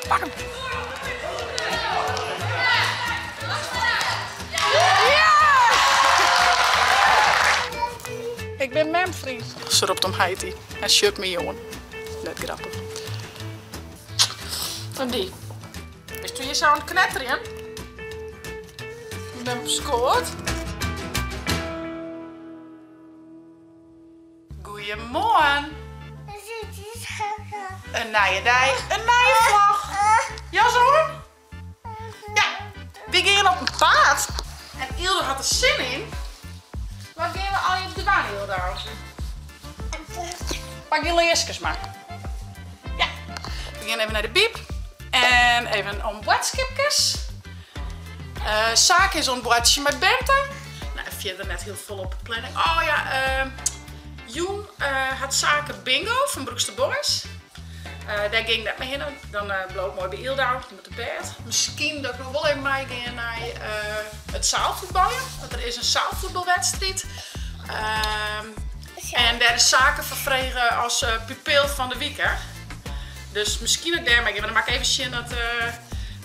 Pak 'm! Ja! Ik bin mem, vriend. Se ropt om heity en sjocht my oan. Net grappich. En dy? Bist hjir sa oan it knetterjen? Mem op skoat. Goeiemoarn! In nije dei, in nije vlog. Jas oan? Ja, wy gean op 'en paad. En Yldo hat der sin yn. Wat gean we allegear dwaan, Yldo? Pak dyn learskes mar. Ja, we gean even nei de bieb. En even om boadskipkes. Sake is oan it boartsjen mei Bente. Nou, fierder net hiel folle op de planning. Oh ja, jûn hat Sake bingo fan Broekster Boys. Dêr gean ik net mei hinne, dan bliuw ik moai by Yldo, dy moat op bêd. Miskien dat ik noch wol even meigean nei it zaalvoetbaljen, want der is in zaalvoetbalwedstriid. En dêr is Sake foar frege as pupil fan de wike. Dus miskien dat ik dêr mei gean, mar dan moat ik even sjen dat,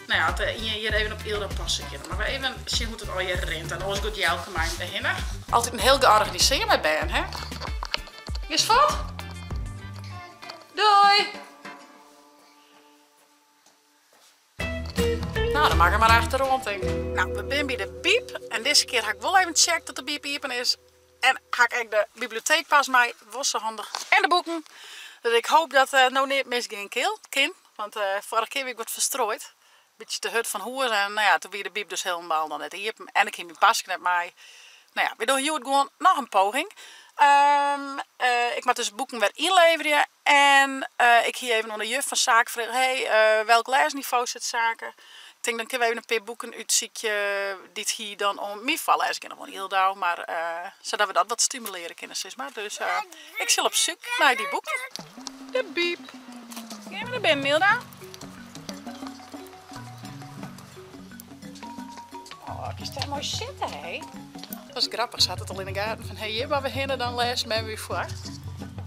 nou ja, at ien hjir even op Yldo passe kin. Dan moatte we even sjen hoe't it allegear rint. En oars giet Jelke mei him derhinne. Altyd in hiel georganisearre mei bern, hè? Giest fuort? Doei! Nou, dan moat ik mar achteroan tink. Nou, we binne by de bieb en dizze kear ha ik wol even checkt dat de bieb iepen is. En ha ik ek de biblioteekpas mei, wol sa handich. En de boeken. Dus ik hoop dat der no neat misgean kin, want foarige kear wie ik wat ferstrooid. Bytsje te hurd fan hûs en nou ja, toen wie de bieb dus hielendal noch net iepen en ik hie myn paske net mei. Nou ja, wy dogge hjoed gewoan noch in poging. Ik moat dus boeken wer ynleverje en ik hie even oan de juf fan Sake frege, hey, welk lêsnivo sit Sake? Ik tink dan kinne we even in pear boeken útsykje dy't hy dan oan my foarlêze kin of oan Yldo, mar sadat we dat wat stimulearje kinne sis mar. Dus ik sil op syk nei dy boeken. De bieb. Gean we nei binnen, Yldo? Oh, kinst dêr moai sitte, hé? Dat is grappich, se hat it al yn 'e gaten fan hé, hjir moatte we hinne, dan lêst mem wer foar.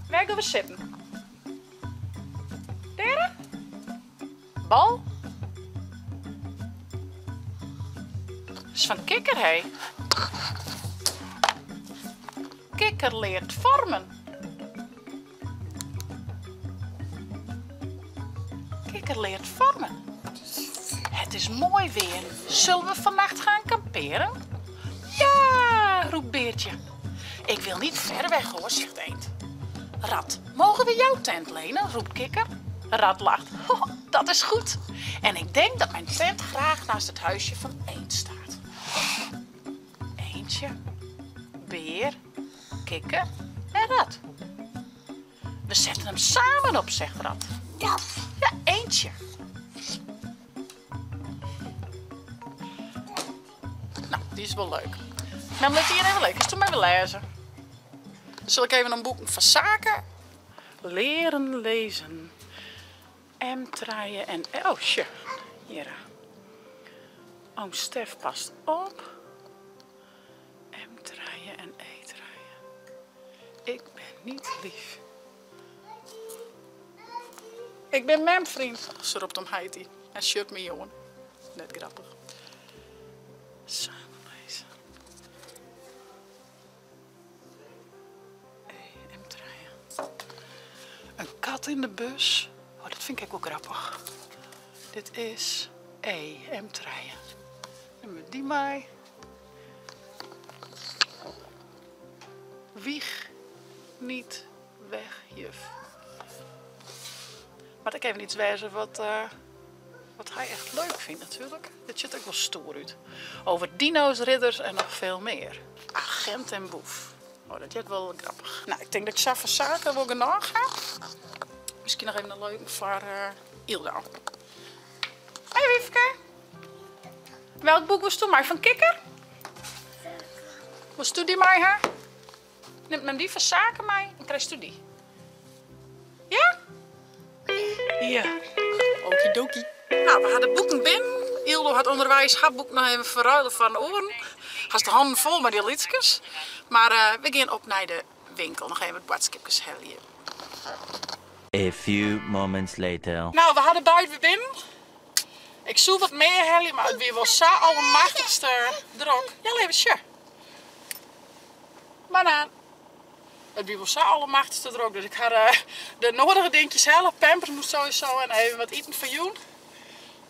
Wêr gean we sitten? Dêre? Bal? Dat is fan Kikker, hé. Kikker leart vormen. Kikker leert vormen. Het is mooi weer. Zullen we vannacht gaan kamperen? Ja, roept Beertje. Ik wil niet ver weg hoor, zegt Eend. Rat, mogen we jouw tent lenen? Roept Kikker. Rat lacht. Ho, dat is goed. En ik denk dat mijn tent graag naast het huisje van Eend staat. Eendje, beer, kikker en rat. We zetten hem samen op, zegt Rat. Ja. Ja, eendje. Nou, die is wel leuk. Mem lit hier even leuk. Is toen maar weer lezen. Zal ik even een boek van Sake leren lezen. M trije en oh sje. Hier. Oom Stef past op. M trije en E trije. Ik ben niet lief. Ik ben mem, vriend. Se ropt om heity en sjocht my oan. Net grappich. Samen lêze. E, M trije. Een kat in de bus. Oh, dat vind ik ek wol grappich. Dit is E, M trije. Nimme we dy mei. Wieg niet weg, juf. Moat ek even iets wêze wat, wat hy echt leuk fynt natuerlik. Dit sjocht ek wol stoer út. Over dino's, ridders en nog veel meer. Agent en boef. Oh, dat heart wol grappich. Nou, ik tink dat ik sa fan Sake wol genôch ha. Miskien noch even in leuke foar Yldo. Hey Wyfke. Welk boek wolst do mei? Fan Kikker? Wolst do dy mei ha? Nimt mem dy fan Sake mei en krijst do dy. Ja? Ja. Okidoki. Nou, we ha de boeken binnen. Yldo hat ûnderweis har boek noch even ferruile foar in oaren. Hast de hannen fol mei dy lytskes. Mar we gean op nei de winkel. Noch even wat boadskipkes helje. A few moments later. Nou, we ha de buit wer binnen. Ik soe wat mear helje, mar it wie wol sa allemachtichste drok. Ja, leave, sjoch. Banaan. It wie wol sa allemachtichste drok, dus ik ha de nodige dinkjes helle. Pampers moast sowieso en even wat iten foar jûn.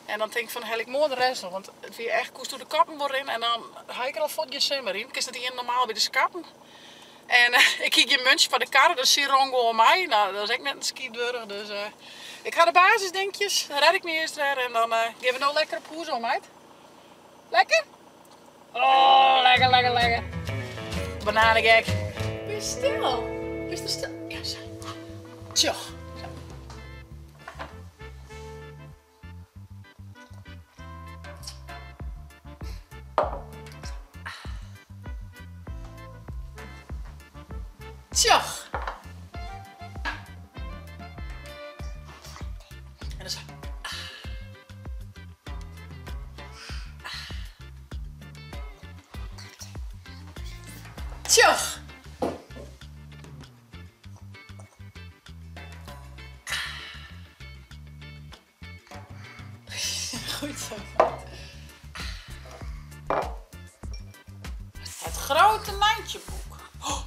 En dan tink ik fan dan helje ik moarn de rest noch, want it wie echt, koest oer de koppen wol rinne en dan ha ik der al fuort gjin sin mear yn. Kinst net ien normaal by de skappen. En ik hie gjin muntsje foar de karre, dus sy rûn gewoan mei. No, dat is ek net in skyt wurdich, dus ik ha de basisdinkjes, dan red ik my earst wer en dan gean we no lekker op hûs oan, meid. Lekker? Oh, lekker, lekker, lekker. Bananegek. Bist stil? Bist der stil? Ja, sa. Tsjoch. Tsjoch. En dan sa. Tsjoch. Goed zo. Het grote Nijntjeboek. Oh,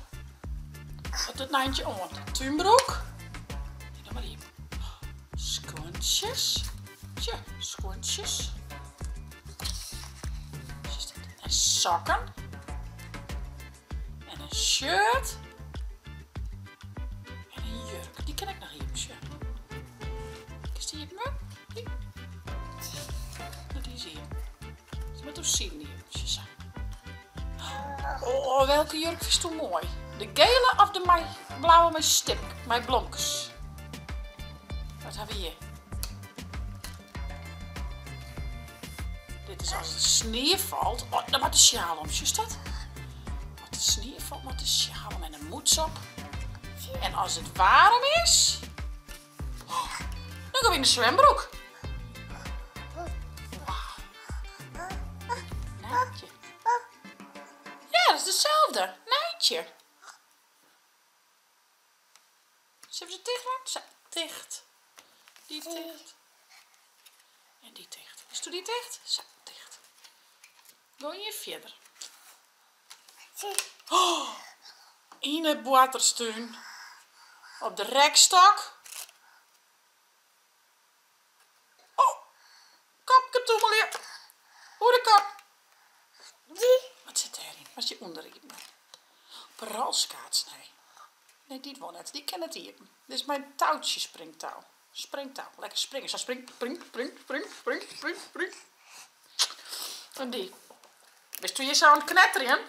wat it Nijntje oan? Túnbroek. En dan mar hier. Skuontsjes. Tja, skuontsjes. En sokken. En in shirt. En in jurk. Dy kin ik noch iepen sjen. Kinst dy iepen? Dy? Dy is iepen. Se moat oer siden iepen. Sa. Oh, welke jurk fynst do moai? De gele of de mei blauwe mei stip, mei blomkes? Wat ha we hjir? Dit is as it snie falt. Oh, dan moat de sjaal om, sjochst dat? As it snie falt, moat de sjaal om en de mûts op. En as it waarm is, dan gean we yn de swembroek. Nijntje. Ja, dat is dezelfde. Nijntje. Zullen we ze ticht doen? Zo, ticht. Die ticht. En die ticht. Is die ticht? Zo, ticht. Go je verder. Oh, in het boarterstún. Op de rekstok. Oh, kopke toemelje. Oer de kop. Wat sit dêryn? Wat is hjir ûnderyn? Parolskaats, nee. Nee, dy wol net. Dy kin net iepen. Dit is mei toutsje springtou. Springtou. Lekker springe. Sa spring, spring, spring, spring, spring, spring, spring. En dy. Bist do hjir sa oan it knetterjen?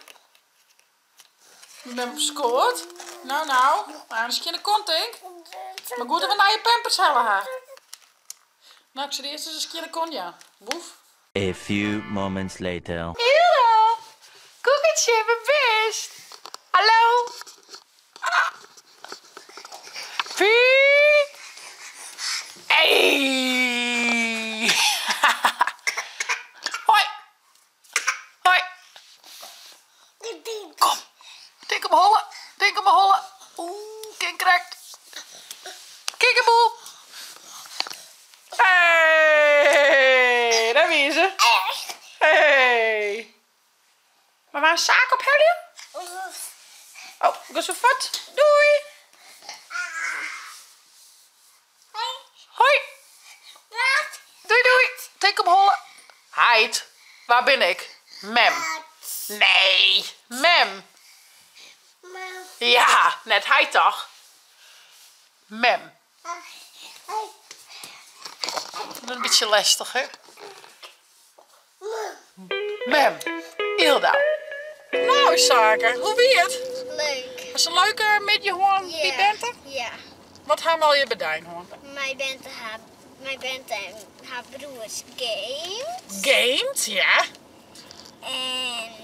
Mem op skoat. Nou, nou. Maar een skjinne kont, tink. Mar goed dat we nije pampers helle ha. Nou, ik sil earst ris in skjinne kont jaan. Woef. A few moments later. Hilda! Koeketsje, wêr bist? Hallo? Ah. Pie! Hey! Hoi! Hoi! Kom! Tink om 'e holle, tink om 'e holle. Oeh, kin krekt. Kiekeboe! Hey, dêr wie se. Hey. Mar we in saak ophelje? Oh, go se fuort. Doei! Hoi! Doei doei! Tink om 'e holle. Heit, wa bin ik? Mem. Nee, mem. Ja, net heit toch? Mem. Een bytsje lestich, hè? Mem, Hilda. Nou, Sake, hoe wie it? Leuk. Was in leuke middei hân by Bente? Ja. Wat ha we allegear bedien hân? Mei Bente har, mei Bente en har broers gamed. Gamed, ja. En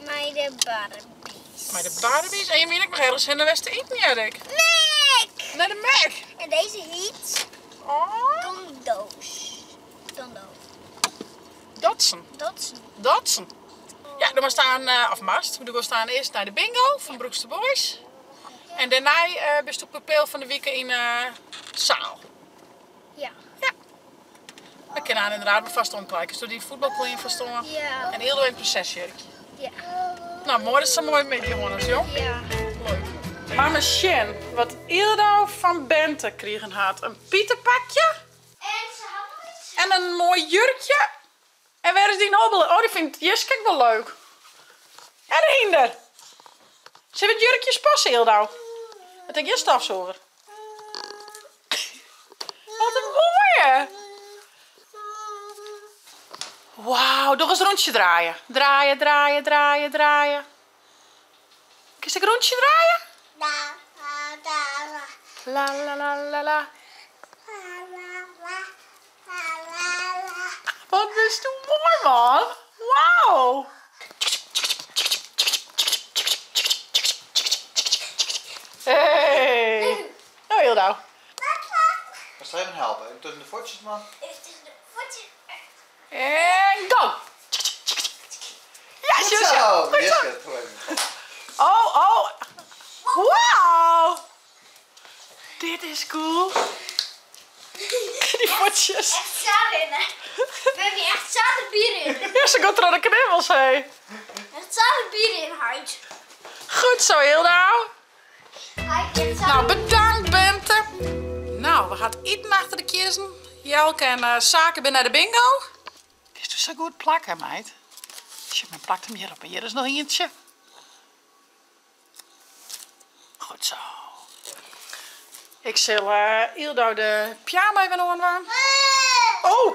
mei de Barbies. Mei de Barbies. En je wiene ek noch ergens hinne west te iten, hearde ik. Mac! Nei de Mac. En dizze hyt Oh. Dondo's. Dondo. Datsun. Datsun. Datsun. Ja, do moatst aan, of moatst, do giest aan earst nei de bingo fan Broekster Boys. En dêrnei bist do pupil fan de wike yn de saal. Ja. Ja. Dan kin aan inderdaad maar vast omklaaien. Kinst dy fuotbalklean vast oan. Ja. En Ildo in prinsesjurkje. Ja. Nou, moai dat sa'n moaie middei hân hast, jong. Ja. Leuk. Mama sjen wat Ildo fan Bente krigen hat. In piterpakje. En se hat noch iets. En in moai jurkje. En wêr is dyn hobbel? Oh, dy fynt Jiske ek wol leuk. En de hynder. Sille we it jurkje passe, Ildo? It is gjin stofsûger. Wat in moaie! Wauw, doch ris rûntsje draaie. Draaie, draaie, draaie, draaie. Kinst ek rûntsje draaie? La la la la la. Wat bisto moai man! Wauw! Hey! Nou Hildo. Moatst even helpe? Even tusken de fuotsjes man. Even tussen de fuotsjes. En go! Ja, Goed zo, zo! Goed zo. Jiske, doe even. Oh, oh. Wauw! Dit is cool. Die voetjes. Echt zo rennen. We hebben hier echt zo de bier in. Ja, ze gaat er aan de knibbels, hé. Echt zo de bier in, huid. Goed zo, Hilda. Nou, bedankt, Bente. Nou, we gaan eten achter de kiezen. Jelke en Zaken ben naar de bingo. Is het zo goed plakken, meid? Tje, men plakt hem hier op. Hier is nog eentje. Goed zo. Ik zal Ildo de pyjama even aandoen. Oh,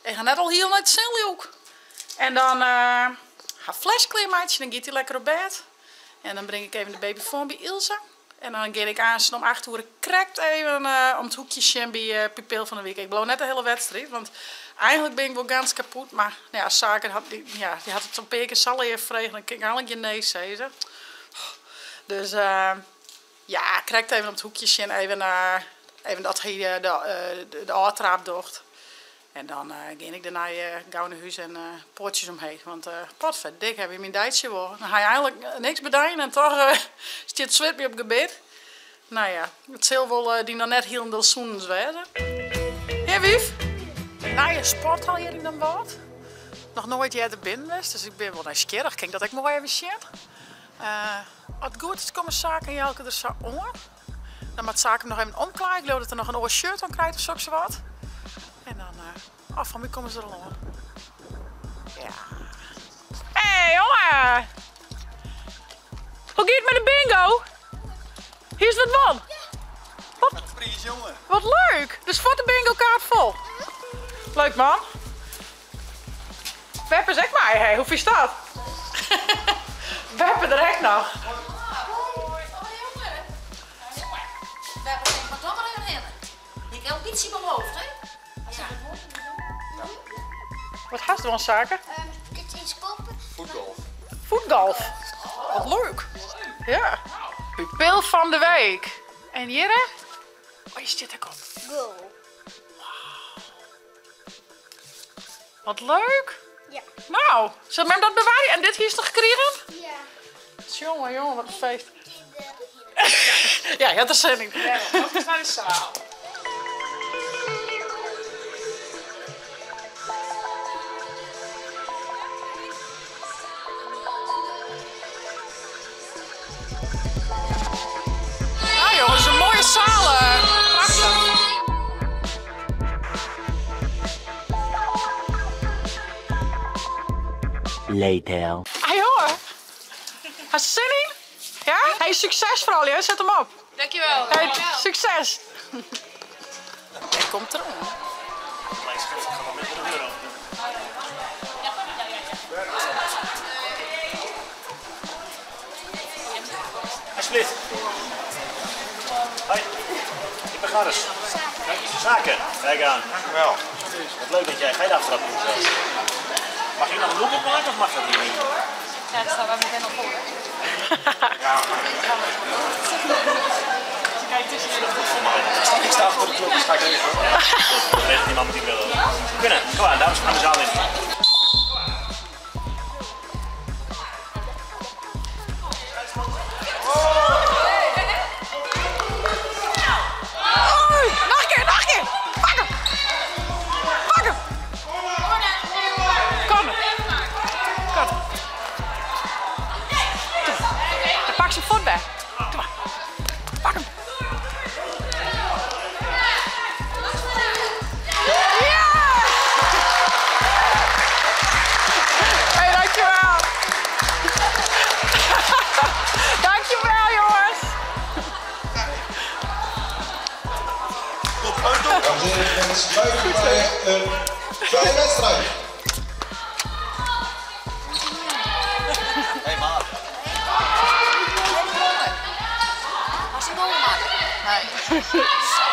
ik ga net al heel naar het ook. En dan haar fles kleermaatje, dan gaat hij lekker op bed. En dan breng ik even de babyfoon bij Ilse. En dan ga ik aan om 8 uur krekt even om het hoekje zien bij Pupil van de Week. Ik beloof net de hele wedstrijd, want eigenlijk ben ik wel gans kapot. Maar nou ja, Zaken had, die, ja, die had het een paar keer zal even vregen. Dan kan ik eigenlijk geen nee zeggen. Dus ja, krekt even om het hoekje zien, even dat hij de aftrap docht. En dan ging ik daarna gauw naar huis en poortjes omheen. Want potverdik, heb je mijn dijtje wel. Dan ga je eigenlijk niks bedenken en toch zit het zwit me op gebed. Nou ja, het zal wel die nog net heel de zoenen wezen. Hé wief, nou je sporthal hier in Den Bosch. Nog nooit jij er binnen was, dus ik ben wel nieuwsgierig. Kijk dat ik mooi even zit. Als het goed is, komen Zaken en Jelke er zo om. Dan moet Zaken hem nog even omklaaien. Ik geloof dat er nog een oor shirt aan krijgt of zo wat. En dan af van wie komen ze er al aan? Ja. Hey, jongen! Hoe gaat het met de bingo? Hier is wat man. Wat? Wat prijs, jongen. Wat leuk! Dus voor de bingo kaart vol. Leuk man. Beppe is echt maar, hey, hoe vies dat? Beppe direct nog. Hoi, oh jongen. Beppe, denk maar toch maar even in. Ik heb een beetje beloofd, hè? Ja. Wat hast du aan zaken? Dit is kopen. Voetgolf. Voetgolf. Wat leuk. Ja. Pupil van de week. En hier? Oh, je zit ook op. Goal. Wat leuk. Ja. Nou, zullen we hem dat bewaren? En dit hier is toch gekregen? Ja. Jongen, jongen, wat een feest. Ja, je had er zin in. Ja, dat is naar de zaal. Nou jongens, een mooie zaal. Prachtig. Later. Hey hoor. Hast je zin in? Ja? Hey, succes vooral, hè? Zet hem op. Dankjewel. Hey, succes. Hij komt erom. Alsjeblieft. Hoi, ik ben Garris. Zaken. Kijk aan. Dank u wel. Wat leuk dat jij. Ga je de aftrap doen zelfs. Mag ik nog een doelpunt maken of mag dat hier niet? Ja, dat staat wij meteen al voor. Ja. Ik sta achter de klok, dus ga ik even. Dat regelt die man met die bril. Kunnen, kom aan, dames, we gaan de zaal in. Oei, nog een keer, nog een keer. Pak hem. Pak hem. Een vrije wedstrijd. Hey maat. Was een goal maken. Nee.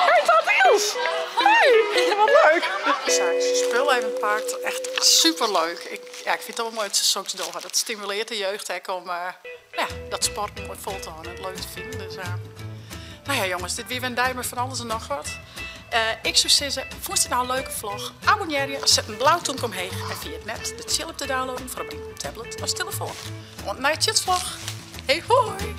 Hey tante Els! Hey, wat leuk! Zaak spul even pakt. Echt super leuk. Ik, ja, ik vind het wel mooi dat ze soks doen. Dat stimuleert de jeugd hè, om uh, ja, dat sport mooi vol te houden en het leuk te vinden. Dus, uh, nou ja jongens, dit wie Dijmer van alles en nog wat. Uh, ik zou zeggen, vond je het nou een leuke vlog? Abonneer je, zet een blauw toon omheen en via het net de chill op te downloaden voor op die tablet of telefoon. Want naar je vlog. Hey hoi!